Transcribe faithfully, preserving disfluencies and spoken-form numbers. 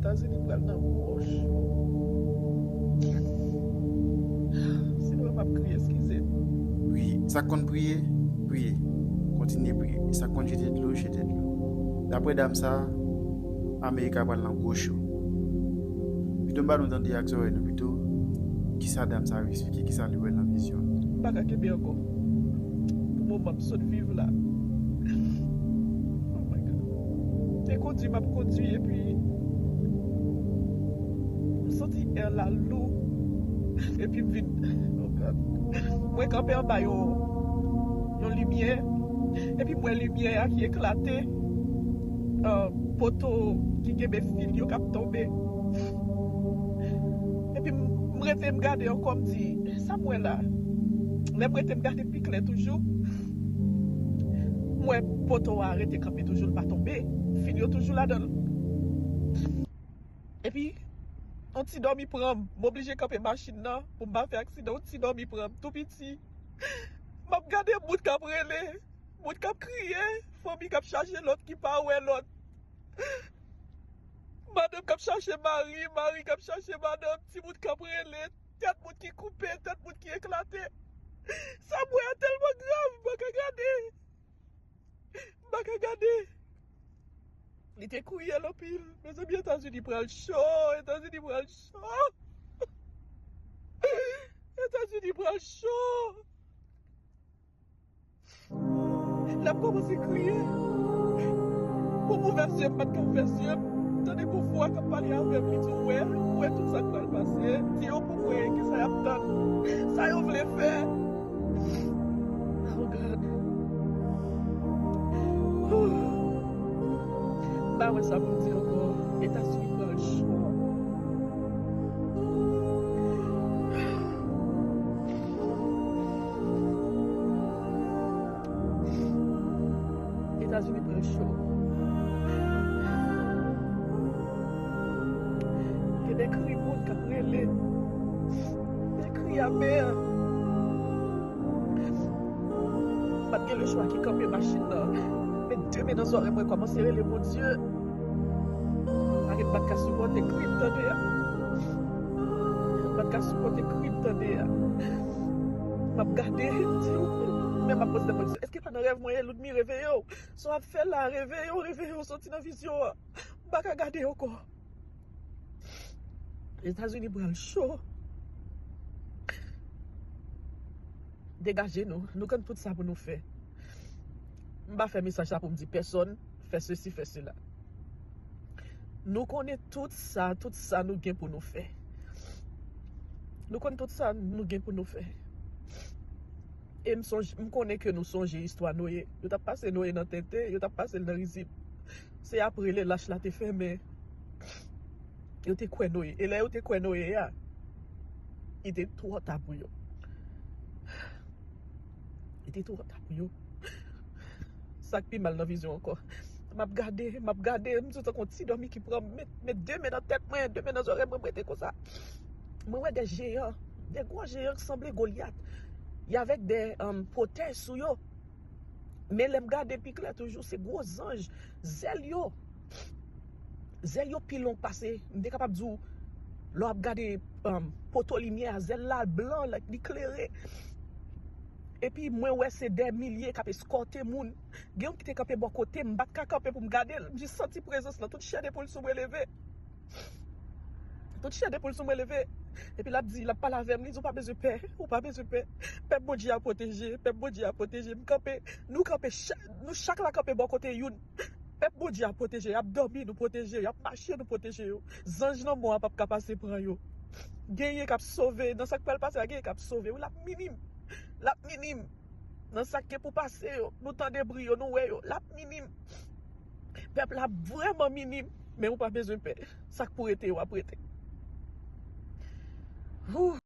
Etazini pral nan pòch. Si nou wè m ap kriye, eskize m. Priye. Sa k konn priye, priye. Kontinye priye. E sa k konn jete dlo, jete dlo. Daprè dam sa, Amerika pral nan gwo cho. Pito m ba nou tande ak zòrèy nou pito, kisa dam sa ap eksplike, kisa li wè nan vizyon. M pa ka kenbe ankò. Pou moman m sot viv la. Oh my God. E kondui m ap kondui, epi m santi air la lou. Epi m vin, oh God. Mwen kanpe anba yon, yon limyè. Epi m wè limyè a ki eklate. Ah, poto ki kenbe fil yo k ap tonbe. Epi m, m rete m gade ankò, m di, sa m wè la? Lè m rete m gade pi klè toujou, m wè poto a rete kanpe toujou, l pa tonbe. Fil yo toujou ladan l. Epi, yon ti dòmi pran m. M oblije kanpe machin nan pou m pa fè aksidan. Yon ti dòmi pran m, tou piti. M ap gade moun k ap rele, moun k ap kriye, fanmi k ap chache lòt ki pa wè lòt. Madanm k ap chache mari, mari k ap chache madanm, timoun k ap rele, tèt moun ki koupe, tèt moun ki eklate. Sa m wè a tèlman grav, m pa ka gade. M pa ka gade. Li te kriyèl anpil. Mezanmi, Etazini pral cho, Etazini pral cho. Etazini pral cho. L ap kòmanse kriye. Pou m ouvè zye m, m pa t ka ouvè zye m. Tande gon vwa k ap pale avè m, li di, ou wè, ou wè tout sa k pral pase. Di yo pou mwen, kisa y ap tann. Sa yo vle fè. Oh God. M pa wè sa pou m di ankò. Etazini pral cho. Etazini pral cho. Gen de kri moun k ap rele. De kri amè. M pa t gen lechwa ke kanpe machin nan. Met de men nan zòrèy mwen, kòmanse rele Bondye. Paske m pa t ka sipòte kri m tande a. M pa t ka sipòte kri m tande a. M ap gade, m di, men m ap poze tèt mwen kesyon, èske pa nan rèv mwen ye? Ludmi, reveye w. Sa w ap fè la, reveye w, reveye w, soti nan vizyon an. M pa ka gade ankò. Etazini pral cho. Degaje nou. Nou konn tout sa pou nou fè. M pa fè mesaj la pou m di pèsonn fè sesi, fè sela. Nou konnen tout sa, tout sa nou gen pou nou fè. Nou konn tout sa nou gen pou nou fè. E m sonj, m konnen ke nou sonje istwa Noye. Yo t ap pase Noye nan tenten, yo t ap pase l nan rizib. Se apre lè lach la te fèmen, yo te kwè Noye. E lè yo te kwè Noye a, li te twò ta pou yo. Li te twò ta pou yo. Sa k pi mal nan vizyon ankò. M ap gade, m ap gade, m santi tankou yon ti dòmi ki pran m, met, met de men nan tèt mwen, de men nan zòrèy mwen, m rete konsa. Mwen wè de jeyan, de gwo jeyan ki sanble Golyat. Y avèk de, um, pwotèj sou yo. Men lè m gade pi klè toujou, se gwo zanj, zèl yo. Zèl yo pi long pase, m te kapab di w, lè w ap gade, um, poto limyè a, zèl la blan, like, li klere. Epi mwen wè se dè milye k ap eskòte moun. Gen youn ki te kanpe bò kote m, m pa t ka kanpe pou m gade l. M jis santi prezans lan, tout chè de poul sou mwen leve. Tout chè de poul sou mwen leve. Epi l ap di, l ap pale avè m, li di, ou pa bezwen pè, ou pa bezwen pè. Pèp Bondye a pwoteje, pèp Bondye a pwoteje. M kanpe, nou kanpe, cha-, nou chak la kanpe bò kote youn. Pèp Bondye a pwoteje, y ap dòmi, nou pwoteje, y ap mache, nou pwoteje yo. Zanj lanmò a p ap ka pase pran yo. Genyen k ap sove, nan sa k pral pase a, genyen k ap sove, wi, l ap minim. L ap minim. Nan sa k gen pou pase yo, nou tande bri yo, nou wè yo, l ap minim. Pèp la vrèman minim, men ou pa bezwen pè. Sa k pou rete, w ap rete. Whew.